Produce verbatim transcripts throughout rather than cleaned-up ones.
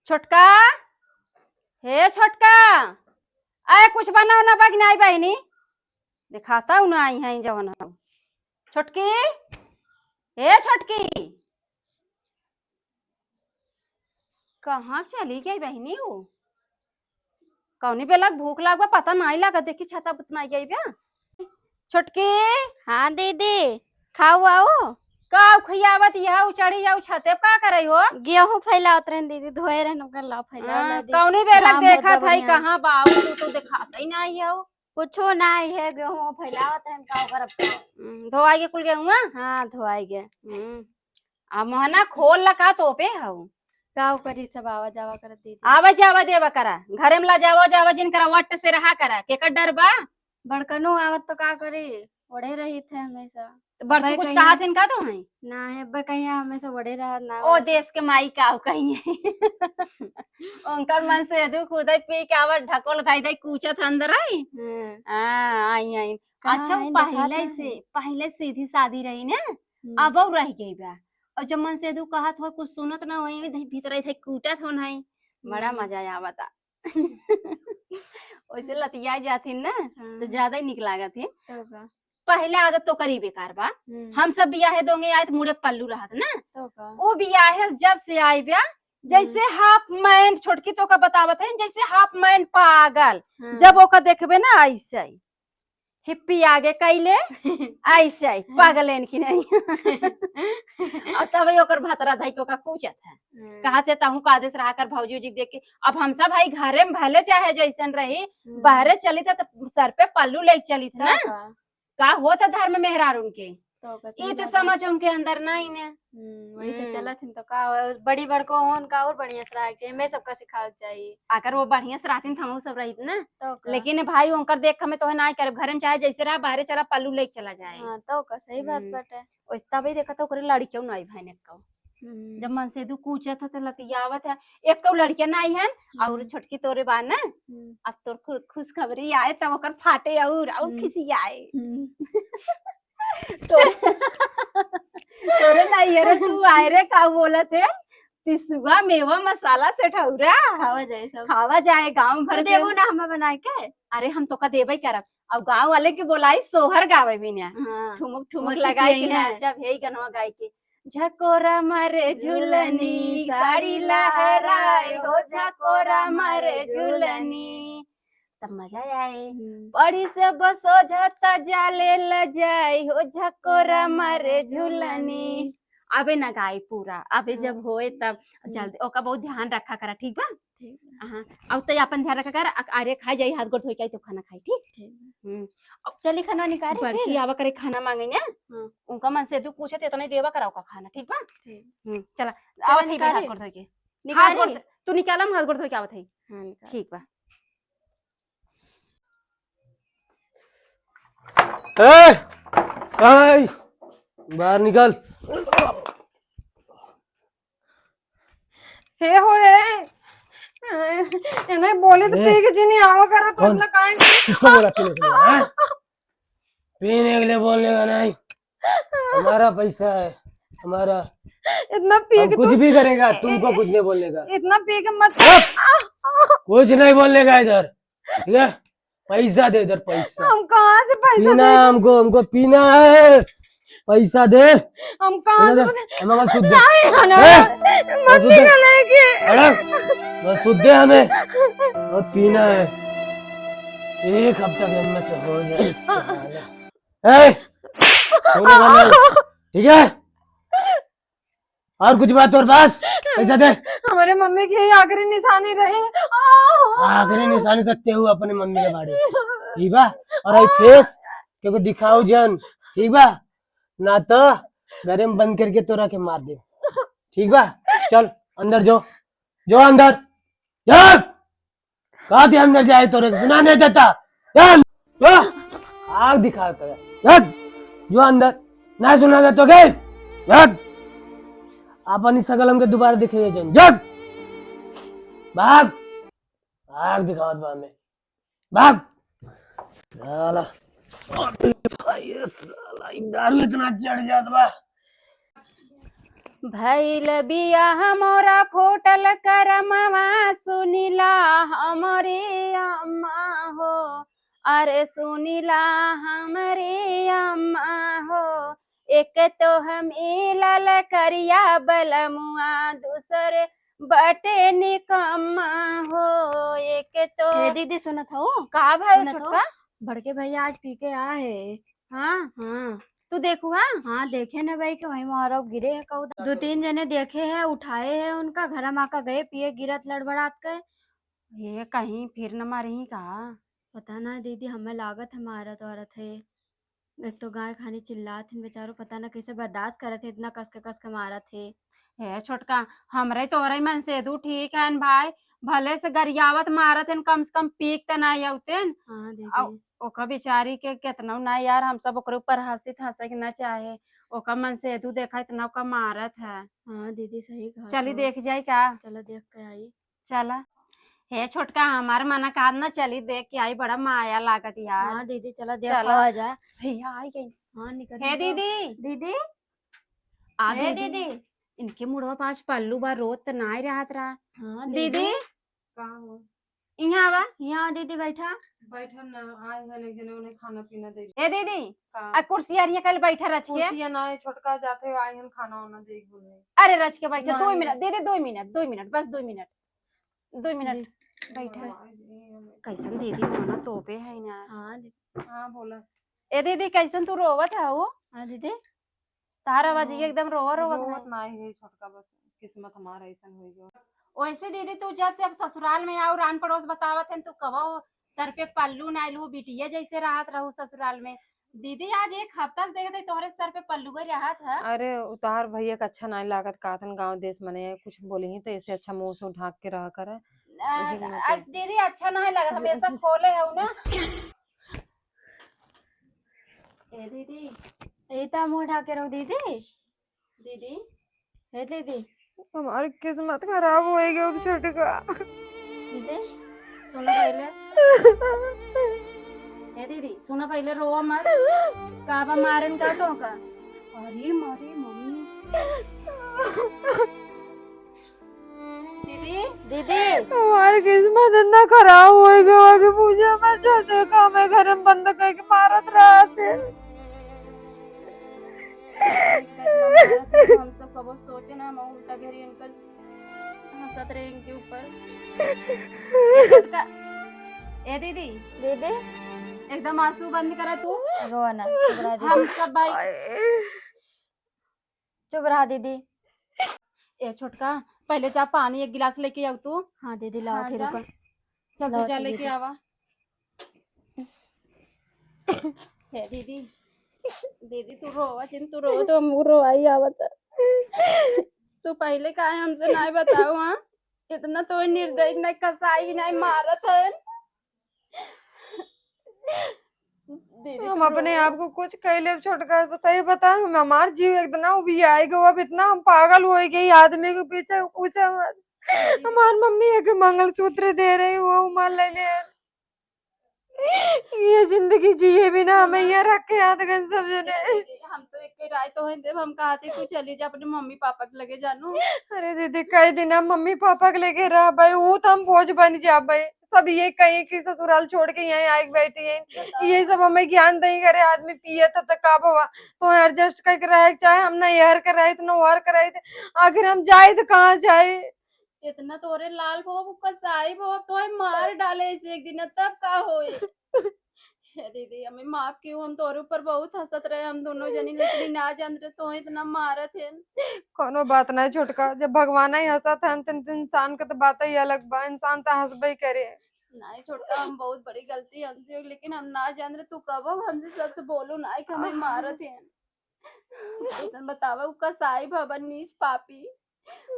छोटका, हे छोटका, अरे कुछ बनाओ ना बा कि नाई बहिनी, देखाता हूँ ना आई हैं जवन हम। छोटकी, हे छोटकी, कहाँ चली गई बहिनी हो? कौनी बेला भूख लागबा, पता नाई लागत, देखी छता बुत नाई गई बा। छोटकी। हाँ दीदी, खाऊ आओ। का खियावत यह उचड़ी या उछते का करे हो? गेहूं फैलावत रहन दीदी, धोए रहन ओकर लाओ फैलाओ हाँ, ला दी। कौनी बेला घाम होत बा देखत है बढ़िया। कहाँ बाऊ तू तो देखात ही नाई हो। कुछो नाई है, गेहूं फैलावत रहन का ओकर अब। हम्म, धोआई के कुल गेहूं? हाँ, धोआई गे। हम्म। आ मोहना खोल ला का तोपे हऊ? का करी सब आवा जावा करत दीदी। आवा जावा देवा करा, घरे में ला जावा जावा जिन करा, वट से रहा करा, केकर डर बा? बड़कनो आवत तो का करी, ओढ़े रही थे हमेशा। तो बड़कू अबे कुछ कहिया कहा थे इनका तो है? ना है, अबे कहिया हमेशा ओढ़े रहत ना ओ आवत। देश के माई का कहिए। उनकर मन से दुख उदय पी के आवत ढकोल धाई धाई कूचत अंदर आई। हाँ। हाँ, आई आई। कहाँ अच्छा, आई, देखात पहले ना से, है। पहले सीधी सादी रही ना, हम्म। अब और रह गई बा। और जब मन से दू कहत हो, कुछ सुनत ना होई, धई भीतर ऐसे कूटत हो नहीं, बड़ा हम्म। मजा आवता। वैसे लतिया जाथिन ना, तो हाँ। ज्यादा ही निक लागत है। तो का? पहले आदत तो करी बेकार बा। हम्म। हम सब बियाहे दोंगे आए तो मुड़े पल्लू रहत ना। तो का? वो बियाहे जब से आई बा, जैसे हम्म। हाफ पैंट, छोटकी तो का बतावत है, जैसे हाफ पैंट पागल, हाँ। जब ओका देखबे ना ऐसे ही। हिप्पी आगे कैले, ऐसे ही, हाँ। पागलेन की नहीं। और तब ही ओकर भतरा धाई के ओका पूछत है। हम्म। कहत है, "तहूँ का आदेश रहा कर भौजी उजी देख के।" अब हम सब भाई घरे में भले चाहे जैसन रही, हम्म। बाहरे चली था तो सर पे पल्लू लेके चली था तो ना। का? का होत है धर्म मेहरारून के? तो का ई सही तो बात है। समझ उनके अंदर नहीं ने। हम्म, वही से हम्म। चलत हिन तो का हो, बड़ी बड़को होन का और बढ़िया से रहे के चाहिए, मैं सबका सिखावे के चाहिए। अगर वो बढ़िया से रहतिन तो हम सब रहित ना। तो का? लेकिन भाई उनकर देख हमें तोहे ना करे, घरे में चाहे जैसे रहा, बाहरे चला, पल्लू लेके चला जाए। हाँ, तो का सही बात हम्म। बाटे। ओइस तबे देखत ओकरे लड़कियों ना आई भाई ने कहू। हम्म। जब मन से दू कूचत है तो लतियावत है, एक तो लड़कियां ना आई हन, और हम्म। छोटकी तोरे बा ना, हम्म। अब तोर खु-, खुशखबरी आए तब ओकर फाटे और, और हम्म। खिसी आए। हम्म। तोरे, तोरे नैहरे से उ आए रे, का बोलत है? पिसुआ मेवा मसाला से ठौरा। खावा जाए सब। खावा जाए गाँव तू भर के। देबू ना हमें बनाए के? अरे हम तोका देबे करब। अब गाँव वाले के बोलाई सोहर गावे भी ना। हाँ। ठुमुक ठुमुक वही लगाए के खिसियाई ना, है। जब यही गनवा गाए के, "झकोरा मारे झुलनी, साड़ी लहराए हो, झकोरा मारे झुलनी।" तब मजा आए। हम्म। पढ़ी से बसो झता जाले ल जाए हो, झकोरा मारे झुलनी। अबे ना गाई पूरा, अबे जब हाँ। होए तब हम्म। जल्दी, ओका बहुत ध्यान रखा करा, ठीक बा? ठीक बा। हाँ, अब तो अपन ध्यान रखा कर, अक-, अरे खाए जाई, हाथ गोड़ धोई के आई तो खाना खाई, ठीक? ठीक बा। हम्म। अब चली खाना निकाले बड़की फिर। आवा करे खाना मांगे ना, हाँ। उनका मन से तू पूछे तो इतना ही देवा करा ओका खाना, ठीक बा? ठीक। हम्म, चला, चला आवत है निकाले। हाथ गोड़ धोई के। निकाले। हाथ गोड़, तू निकाला, हम हाथ गोड़ धोई के आवत है। हाँ, निकाल। ठीक बा। ए, ए, बाहर निकल। हे हो हे। इन्हें बोले तो ए, पी के जीनी आवा करा तो कौन? अपना काहे किसको बोला पीने के लिए, हाँ? पीने के लिए बोलने का नहीं, हमारा पैसा है, हमारा। इतना पी हम के कुछ तू भी करेगा, तुमको कुछ नहीं बोलने का। इतना पी के मत चुप! कुछ नहीं बोलने का इधर, ठीक है? पैसा दे इधर, पैसा। हम कहाँ से पैसा पीना दे? हमको, हमको पीना है, पैसा दे। हम कहाँ से पीना दे? पैसा? हम अगर शुद्ध नहीं, है ना? ए, मत निकलेगी। अरे, बस शुद्ध है हमें, और पीना है। एक हफ्ता के अंदर से हो जाए इससे पहले। ए, सोने का नहीं, ठीक है? और कुछ बात और बस? पैसा दे। हमारे मम्मी की यही आखिरी निशानी रही। आखिरी निशानी तो तेहू अपने मम्मी के बारे, ठीक बा? और आई फेस, क्योंकि दिखाओ जन, ठीक बा? ना तो घरे में बंद करके तोरा के मार दे, ठीक बा? चल, अंदर जो, जो अंदर, जा। कहा थे अंदर जाए तोरे, सुना नहीं देता। चल, जो। आग दिखा तो है। हट। जो अंदर। ना सुना देता के? हट। अपन इस सकल हमके दोबारा दिखाइए जन। जब। भाग। आग दिखावत बा हमें। भाग। साला। अरे भाई, ये साला, ये दारू इतना चढ़ जात बा। भइल बियाह मोरा फूटल करमवा, सुनिला हमरी अम्मा हो, अरे सुनिला हमरी अम्मा हो, एक तो हम ई लाल करिया बलमुआ, दूसरे बटे निकम्मा हो, एक तो। ए दीदी, सुनत हऊ? का भइल सुनत हऊ? छोटका? बड़के भैया आज पी के आ है। हाँ? हाँ। तू देखू, हाँ? हाँ, देखे न भाई कि वहीं मारो गिरे है कहू। दो तीन जने देखे है, उठाए है उनका, घर मा का गए पिए गिरत लड़बड़ात के। ये कहीं फिर न मारी का? पता ना दीदी, हमें लागत है मारत वारत है। एक तो गाय खानी चिल्लात है बेचारो, पता ना कैसे बर्दाश्त करत है, इतना कस के, कस के मारत है। हे छोटका, हमरे तोरे मनसेदू ठीक हन भाई, भले से गरियावत मारत हन, कम से कम पीक त ना अउतेन। हाँ दीदी। अउ ओकर बेचारी के केतनो ना यार, हम सब ओकरे ऊपर हंसी हंसे के ना चाहे, ओकर मनसेदू देखा इतना ओका मारत है। हाँ दीदी, सही कहा चली तू। देख जाई का? चला देख के आई। चला। हे छोटका, हमार मना कहा ना, चली देख के आई, बड़ा माया लागत यार। हाँ दीदी, चला देख चला। के आ जाए। भैया आई गई। हाँ, निकल हे निकल। दीदी। दीदी। आ हे गई दीदी। दीदी। इनके मुड़वा पास पल्लू बा, रोत त नाय रहत रहा। हाँ दीदी। दीदी। का हो? यहाँ आवा। यहाँ दीदी बैठा। बैठन ना, आए हन एक जने उन्हें खाना पीना दे। ए दीदी, का? आ कुर्सी अरिया कल बैठा रच के। कुर्सिया ना है, छोटका जाते हुए आए हन खाना वाना दे बोले। अरे रच के बैठा, ना, दो ना। मिनट दीदी, दो मिनट, दो मिनट, बस दो मिनट, दो मिनट दीदी। बैठा। हाँ, ये हमें कैसन दीदी होना तोपे है ना। हाँ दीदी। हाँ बोला। ए दीदी, कैसन तू रोवत है वो? हाँ दीदी। तार आवाज हाँ, एकदम रोवा रोवा रोवत सुनाई। ना है छोटका, बस किस्मत हमारा ऐसन हो गया। वैसे दीदी, तू जब से अब ससुराल में आऊ, आन पड़ोस बतावत हन, तू कबो सर पे पल्लू ना लू, बिटिया जैसे रहत रहू ससुराल में। दीदी, आज एक हफ्ता से देखत है तोहरे सर पे पल्लू के रहत है। अरे, उ तोहार भैया के अच्छा नाय लागत, कहत हन गाँव देश मने कुछ बोली ही तो ऐसे अच्छा मुँह से ढाक के रहा करे। आ, लेकिन मैं आज तो दीदी अच्छा नाय लागत, ज-, हमेशा ज-, खोले हऊ ना। ए दीदी। ए ता मुँह ढाके रहो दीदी। दीदी। हे दीदी। हमार किस्मत खराब होइ गयो अब छोटका। दीदी, सुनो पहिले। हे दीदी, सुनो पहिले, रोवा मत। का बा मारेन का तो का? अरे मारे मम्मी। दीदी। दीदी। हमार किस्मत इतना खराब होइ गयो कि पूछा मत, जब देखा हमें घर में बंद करके मारत रहत है। हम तो कबो सोचे ना, हम उल्टा घड़ी अंकल हंसत रहे इनके ऊपर। ए छोटका, ए दीदी। दीदी। एकदम आंसू बंद करा तू। रोवा ना, चुप रहा दीदी। हम सब भाई। हाय। चुप रहा दीदी। ए छोटका, पहिले जा पानी एक गिलास लेके आऊ तू। हाँ दीदी, लाओ हाँ, थे जा। रुको। जल्दी लाओ जा थे लेके दीदी। आवा। हे दीदी, दीदी तू रोवा जिन, तू रोवा तो हमू रोवाई आवत। तू पहिले काहे हमसे नाय बताऊ, हाँ? इतना तो निर्दयी नाय, कसाई नाय, मारत है। दीदी, हम तू अपने रोवा। आप को कुछ कह लेब छोटका, तो सही बता, हम, हमार जीव इतना उबियाए गो, अब इतना हम पागल होइ गई, आदमी के पीछे पूछे मत। दीदी। हमार मम्मी एक मंगलसूत्र दे रही, वो हमार ले ले। ये जिंदगी जिए बिना हमें सुना। यहाँ रख के आत गन सब जने। दीदी, हम तो एक राय तो है देब, हम कहा थे तू चली जा अपने मम्मी पापा के लगे जानू। अरे दीदी, कई दिन हम मम्मी पापा के लगे रह भाई, वो तो हम बोझ बन जा भाई। सब ये कहीं कि ससुराल छोड़ के यहाँ आके बैठी हैं। बताओ। ये सब हमें ज्ञान दही करे, आदमी पिए था तो का भवा, तो adjust करके रहे के चाहे, हम ना एहर के रहे थे, ना ओहर के रहे थे, आखिर हम जाए तो कहाँ जाए? इतना तोरे लाल भवा, कसाई भवा, तोहे मार डाले ऐसे एक दिन, तब का होए? हे दीदी, हमें माफ कियो, हम तोरे ऊपर बहुत हंसत रहे, हम दोनों जनी, लेकिन ना जानत रहे तोहे इतना मारत है। कोनो बात नहीं छोटका, जब भगवान ही हंसत है, तो इंसान के तो बात ही अलग बा, इंसान तो हंसबे करे। नहीं छोटका, हम बहुत बड़ी गलती हमसे हो, लेकिन हम ना जान रहे, तू कब हमसे सच बोलू ना कि हमें मारत है। लेकिन बतावा, उ कसाई भवन नीच पापी,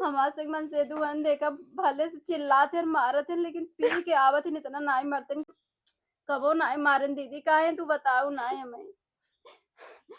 हमार से मन से दुहन देखा, भले से चिल्लात है, मारत है, लेकिन पी के आवत है, इतना नाई मरते, कबो नाई मारन दीदी, काहे तू बताऊ नाई हमें।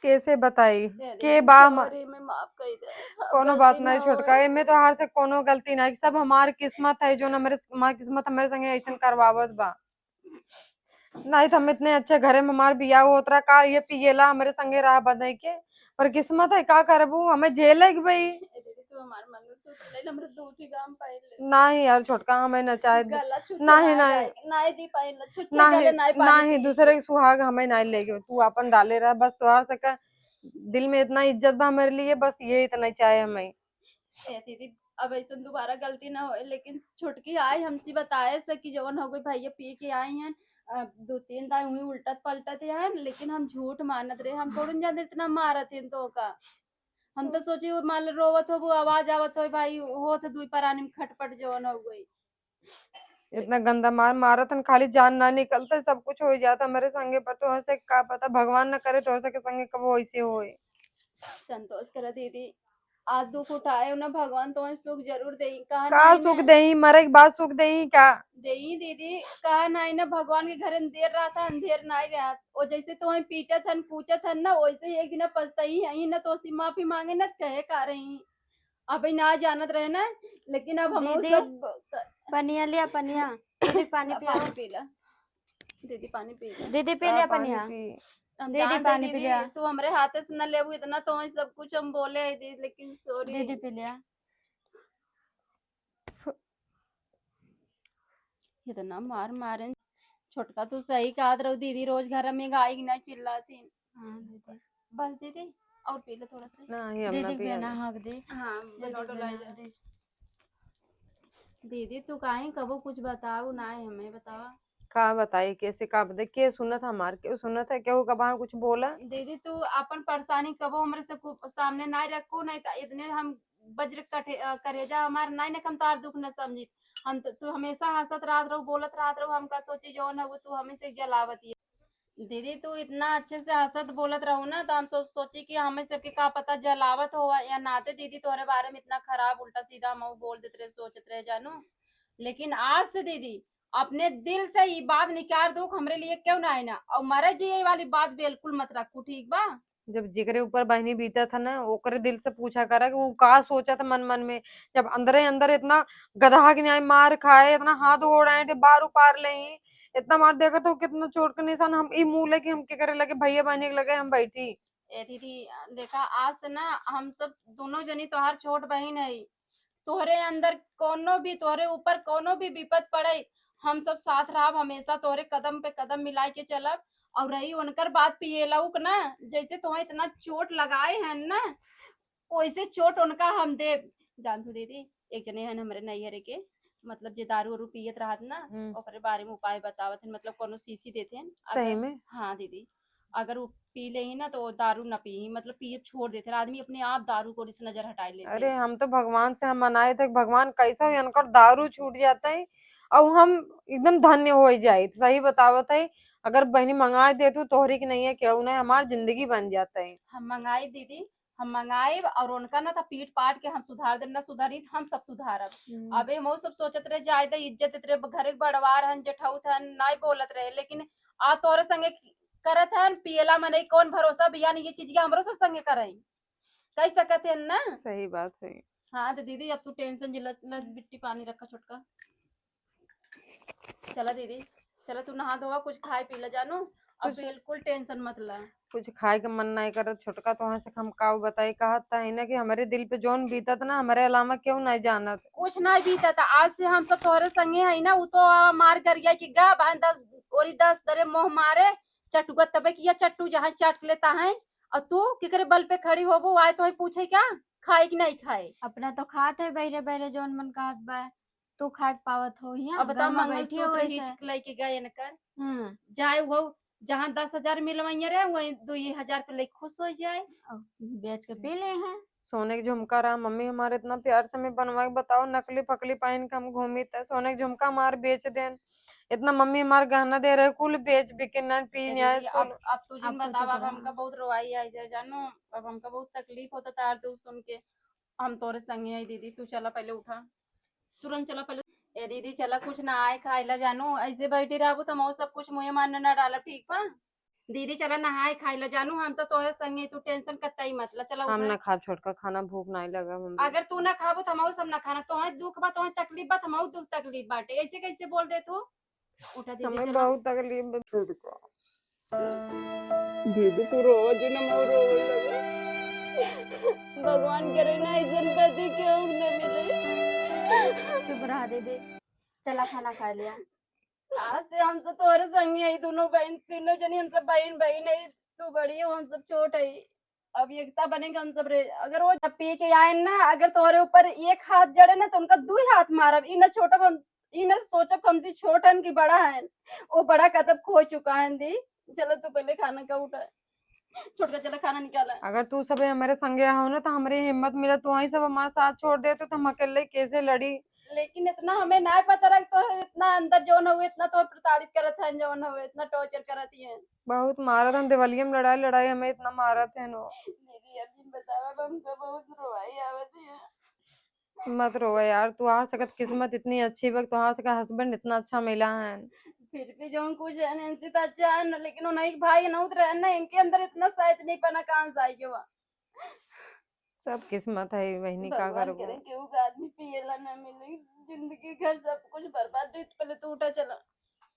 कैसे बताई? अरे के बा हम-, sorry, मैं माफ कर दे। अब कोनो गलती बात ना नहीं हो। छोटका, एमे तोहार से कोनो गलती नहीं, सब हमार किस्मत है, जो हमारे, हमार किस्मत हमारे संगे ऐसन करवावत बा। नहीं तो हम इतने अच्छे घरे में हमार बियाह होत रहा, का ये पिएला हमारे संगे रहा बदे के, पर किस्मत है, का करबू, हमें झेले के भाई। ए दीदी, तू हमार मंगलसूत्र ले ले, हमरे दू ठे बा, हम पहन ले। नाही यार छोटका, हमें ना चाहे। गला छुच्छे नाही, ना नाही। लागे, नाही दी पहन ले, छुच्छे नाही, गले नाही पानी नाही, पी। दूसरे के सुहाग हमें नाही लेके। तू अपन डाले रहा, बस तोहार सका दिल में इतना इज्जत बा हमारे लिए, बस ये इतना ही चाहे हमें। ए दीदी, अब ऐसन दोबारा गलती ना होए, लेकिन छोटकी आई हमसे बताए से कि जवन हो गई भैया पी के आई हैं, अ, दो तीन दाई हुई उल्टत पलटत हैं, लेकिन हम झूठ मानत रहे, हम थोड़न जाने इतना मारत हैं तो का। हम तो सोची वो मान ले रोवत हो, वो आवाज आवत हो भाई, होत दुई परानी में खटपट जवन हो गई। इतना गंदा मार मारत हन, खाली जान ना निकलता, सब कुछ हो जाता हमारे संगे, पर तो ऐसे का पता, भगवान न करे तो ऐसे के संगे कब ऐसे होए। संतोष करा दीदी, आज दुख उठाए हो ना, भगवान तुम्हें सुख जरूर देई। कहा का नहीं सुख ना? देई? मरे के बाद सुख देई का? देई दीदी, कहा नहीं ना, भगवान के घरे अंधेर रहता, अंधेर नहीं रहत। वो जैसे तुम्हें पीटत हन, कूचत हन ना, वैसे ही एक दिन पछताई है ना, तो उसी माफी मांगे ना, कहे का रही। अबे ना जानत रहे ना, लेकिन अब हम दीदी, सब क- पनिया लिया, पनिया। दीदी, पानी ला, पिया। पानी पी ला। दीदी, पानी पी ला। दीदी, पी ला, हाँ, पानी पनिया। पी। हम दीदी, जानते पानी पी दीदी, लिया। तू हमरे हाथे से न लेबू इतना, तो हम सब कुछ हम बोले है दीदी, लेकिन सॉरी। दीदी, पी लिया। इतना मार मारे। छोटका, तू सही कहत रहो दीदी, रोज घर में गाय की ना चिल्लाती। हाँ, दीदी। बस दीदी, और पी ले थोड़ा सा। ना, ये हम ना दीदी के पिया ना ले। हक दे। हाँ, दीदी बनाओ के डोलाई ना जा। हक दे। दीदी, तू काहे कबो कुछ बताऊ ना है हमें, बतावा। का बताई, कैसे का बताई, के सुनत हमार, केहू सुनत है, केहू का वहाँ कुछ बोला? दीदी, तू अपन परेशानी कबो हमरे से कु-, सामने ना रखो, नहीं तो इतने हम वज्र कठे-, अ, करेजा हमार नहीं, ना हम तार दुख न समझी। हम तो, तू हमेशा हंसत रहत रहो, बोलत रहत रहो, हम का सोची जौन हो तू हमें से जलावत ये। दीदी, तू इतना अच्छे से हंसत बोलत रहो ना, तो हम सोच, सोची कि हमें सबके का पता जलावत हो या नाते दीदी तोहरे बारे में इतना खराब उल्टा सीधा हम बोल देत रहे, सोचत रहे जानू। लेकिन आज से दीदी अपने दिल से ई बात निकाल दो कि हमरे लिए क्यों ना है ना, और मरे जिए वाली बात बिल्कुल मत रखू, ठीक बा? जब जेकरे ऊपर बहिनी बीतत है ना, ओकरे दिल से पूछा करा कि वो का सोचत है मन मन में। जब अंदरे अंदर इतना गदहा के न्याय मार खाए, इतना हाथ गोड़ ऐंठे, बार उपार ले, इतना मार देगा तो कितना चोट का निशान। हम ई मुंह लेके हम के करे लगे, भैया बहनी के लगे हम बैठी। ए दीदी, देखा, आज से ना हम सब दोनों जनी तोहार छोट बहिन है। तोहरे अंदर कोनो भी, तोहरे ऊपर कोनो भी विपद पड़े, हम सब साथ रहब, हमेशा तोहरे कदम पे कदम मिलाए के चलब। और रही उनकर बात पियलऊ के ना, जैसे तोहे इतना चोट लगाए हैं ना, वैसे चोट उनका हम देब। जान तू दीदी, एक जने हैं हमरे नैहरे के, मतलब जे दारू उरू पियत रहत ना, हम्म। ओकरे बारे में उपाय बतावत हैं, मतलब कोनो शीशी देते हैं। सही अगर में? हाँ दीदी, अगर वो पी ले ही ना तो वो दारू ना पी ही, मतलब पिए छोड़ देते हैं। आदमी अपने आप दारू को से नजर हटाए लेते अरे हैं। हम तो भगवान से हम मनाए थे, भगवान कैसे हो इनकर दारू छूट जाता है और हम एकदम धन्य हो जाए। सही बतावत है, अगर बहनी मंगाए दे तू, तोहरी की नहीं है, केहू नहीं, हमार जिंदगी बन जाता है। हम मंगाई दीदी, हम मंगाइब और उनका ना तो पीट पाट के हम सुधार देब, ना सुधारी तो हम सब सुधारब। हम्म। अबे हम सब सोचत रहे, जाए दे, इज्जत देत रहे, घरे के बड़वार हन, जेठौत हन, नाई बोलत रहे, लेकिन आ तोरे संगे करत हन, पियला मनई कौन भरोसा, बियान ये चीज के हमरो से संगे करई, कह सकत हन ना। सही बात है। हाँ तो दीदी, अब तू टेंशन जिला, ला बिट्टी पानी रखा छोटका। चला दीदी, चला तू नहा धोवा, कुछ खाए पी ला जानू, अब कुछ बिल्कुल टेंशन मत ला। कुछ खाए के मन नहीं करत छोटका, तोहर से हम का बताई, कहत त है ना कि हमरे दिल पे जौन बीतत ना, हमरे अलावा केहू नहीं जानत। कुछ नहीं बीतत, आज से हम सब तोहरे संगे है ना, उ तो आ, मार गरिया के गा, बाहन दस, ओरी दस तरे मोह मारे, चटुआ तबे किया चट्टू जहाँ चट लेता है, और तू केकरे बल पे खड़ी होबू, आए तो पूछे क्या खाए कि नहीं खाए? अपना तो खात है बहरे बहरे जौन मन कहत बा, तू खाए के पावत हो हियां, अब बताओ, गाँव में बैठी हो मंगलसूत्र वैसे। हिच के लेके गए इनकर। हम्म। जाए वो जहाँ दस हजार मिलवइया रहे, वही दो हजार पे लेके खुश हो जाए। अब बेच के पी ले हैं। सोने के झुमका रहा, मम्मी हमारे इतना प्यार से हमें बनवा के बताओ, नकली फकली पहन के हम घूमी त सोने के झुमका हमार बेच देन। इतना मम्मी हमार गहना दे रहे, कुल बेच बिकिन ना पी ए न्याय दीदी, कुल। अब, अब तू जिन अब तो बतावा, चुप अब रहा। हमका बहुत रोवाई आई जाए, जानो, अब हमका बहुत तकलीफ होता तार दुख सुन के। हम तोरे संगे आई दीदी, तू चला पहले उठा, तुरंत चला पहले। ए दीदी, चला कुछ नहाए खाए ला जानू, ऐसे बैठी रहबू तो हम सब कुछ मुँहे मारने ना डालब, ठीक बा? दीदी, चला नहाए खाए ला जानू, हम सब तोरे संगे, तू टेंशन कतई मत ला, चला हम उठा। ना खाब छोटका खाना, भूख नहीं लगा हम। अगर तू ना खाबू तो हम सब ना खाना, तोहे दुख बा, तोहे तकलीफ बा, तो हम दुख तकलीफ बाटे, ऐसे कैसे बोल दे तू? उठा दीदी, हमें चला। बहुत तकलीफ बा छोटका। दीदी, तू रोवा जिन, हम रोवे लगे। भगवान करे ना ऐसन पति केहू न मिले। चुप रहा दीदी, चला खाना खा लिया। आज से हम सब तोहरे संगे है, दोनों बहन, तीनों जनी हम सब बहन बहन है। तू बड़ी हो, हम सब छोट है। अब एकता बनेगा हम सब रे। अगर वो जब पी के आए ना, अगर तोहरे ऊपर एक हाथ जड़े ना तो उनका दुई हाथ मारब। ई ना छोटब हम, ई ना सोचब कि हमसे छोट हन कि बड़ा हन। वो बड़ा कदम खो चुका है दी। चलो तू पहले खाना का उठा। छोटका चला खाना निकाला। अगर तू सब हमारे संगे हो ना तो हमारी हिम्मत मिला, तू वहीं सब हमारे साथ छोड़ दे तो हम अकेले कैसे लड़ी? लेकिन इतना हमें ना पता रह तो इतना अंदर जौन हुए इतना तो प्रताड़ित करत है, जौन हुए इतना टॉर्चर करत ही है। बहुत मारत हैं, दिवालिया में लड़ाई लड़ाई हमें इतना मारत है नो। दीदी अब जिन बतावा अब हमको बहुत रोवाई आवत है। मत रोवा यार, तुहार सकत किस्मत इतनी अच्छी बा, तुहार सकत हस्बैंड इतना अच्छा मिला है। फिर भी जौन कुछ है इनसे तो अच्छा है न, लेकिन उन्हीं के भाई ना उतरे है ना, इनके अंदर इतना शैतानीपना कहाँ से आई के बा? सब किस्मत है बहनी, का भगवान करबो? करे केहू का आदमी पिएला ना मिले, जिंदगी घर सब कुछ बर्बाद। दे पहले तू उठा चला।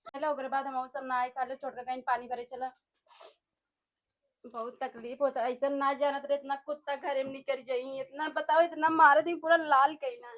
चला ओकरे बाद हम सब नहाए खा ले, छोटका कहीं पानी भरे चला। बहुत तकलीफ होता, ऐसा ना जानत रहे इतना कुत्ता घरे में निकल जाई, इतना बताओ, इतना मारे दी पूरा लाल कहीं ना।